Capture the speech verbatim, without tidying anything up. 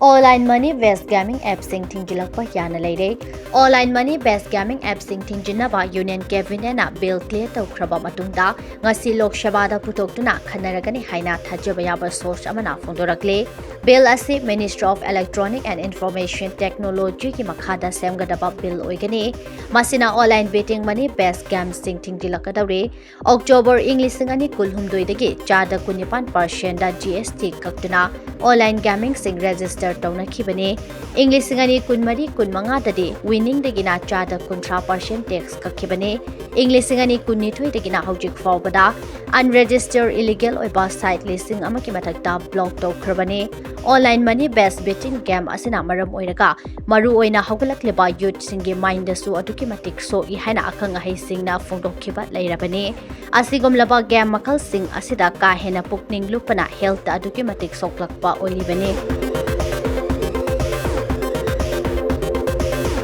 Online money based gaming appꯁꯤꯡ ꯊꯤꯡꯖꯤꯜꯂꯛꯄ ꯌꯥꯅ ꯂꯩꯔꯦ꯫ Online money based gaming appꯁꯤꯡ ꯊꯤꯡꯖꯤꯟꯅꯕ Union Cabinetꯅ bill clear ꯇꯧꯈ꯭ꯔꯕ ꯃꯇꯨꯡꯗ, ꯉꯁꯤ ꯂꯣꯛ ꯁꯚꯥꯗ ꯄꯨꯊꯣꯛꯇꯨꯅ ꯈꯟꯅꯔꯒꯅꯤ ꯍꯥꯏꯅ ꯊꯥꯖꯕ ꯌꯥꯕ source ꯑꯃꯅ ꯐꯣꯡꯗꯣꯔꯛꯂꯤ꯫ Bill ꯑꯁꯤ Ministry of Electronic and Information Technologyꯒꯤ ꯃꯈꯥꯗ ꯁꯦꯝꯒꯗꯕ bill ꯑꯣꯏꯒꯅꯤ꯫ ꯃꯁꯤꯅ online betting money based gameꯁꯤꯡ ꯊꯤꯡꯖꯤꯜꯂꯛꯀꯗꯧꯔꯤ꯫ October ꯏꯪ ꯂꯤꯁꯤꯡ ꯑꯅꯤ ꯀꯨꯟꯍꯨꯝꯗꯣꯏꯗꯒꯤ ꯆꯥꯗ ꯀꯨꯟꯅꯤꯄꯥꯟ percent GST ꯀꯛꯇꯨꯅ online gamingꯁꯤꯡ register ꯇꯧꯅꯈꯤꯕꯅꯤ꯫ ꯏꯪ ꯂꯤꯁꯤꯡ ꯑꯅꯤ ꯀꯨꯟꯃꯔꯤ ꯀꯨꯟꯃꯉꯥꯗꯗꯤ winningꯗꯒꯤꯅ ꯆꯥꯗ ꯀꯨꯟꯊ꯭ꯔꯥ percent tax ꯀꯛꯈꯤꯕꯅꯤ꯫ ꯏꯪ ꯂꯤꯁꯤꯡ ꯑꯅꯤ ꯀꯨꯟꯅꯤꯊꯣꯏꯗꯒꯤꯅ ꯍꯧꯖꯤꯛ ꯐꯥꯎꯕꯗ unregistered illegal ꯑꯣꯏꯕ site ꯂꯤꯁꯤꯡ ꯑꯃꯒꯤ ꯃꯊꯛꯇ block ꯇꯧꯈ꯭ꯔꯕꯅꯤ꯫ Online money based betting game ꯑꯁꯤꯅ ꯃꯔꯝ ꯑꯣꯏꯔꯒ ꯃꯔꯨꯑꯣꯏꯅ ꯍꯧꯒꯠꯂꯛꯂꯤꯕ youthꯁꯤꯡꯒꯤ mindꯗꯁꯨ ꯑꯗꯨꯛꯀꯤ ꯃꯇꯤꯛ ꯁꯣꯛꯏ ꯍꯥꯏꯅ ꯑꯈꯪ ꯑꯍꯩꯁꯤꯡꯅ ꯐꯣꯡꯗꯣꯛꯈꯤꯕ ꯂꯩꯔꯕꯅꯤ꯫ ꯑꯁꯤꯒꯨꯝꯂꯕ game ꯃꯈꯜꯁꯤꯡ ꯑꯁꯤꯗ ꯀꯥ ꯍꯦꯟꯅ ꯄꯨꯛꯅꯤꯡ ꯂꯨꯞꯄꯅ healthꯇ ꯑꯗꯨꯛꯀꯤ ꯃꯇꯤꯛ ꯁꯣꯛꯂꯛꯄ ꯑꯣꯏꯂꯤꯕꯅꯤ꯫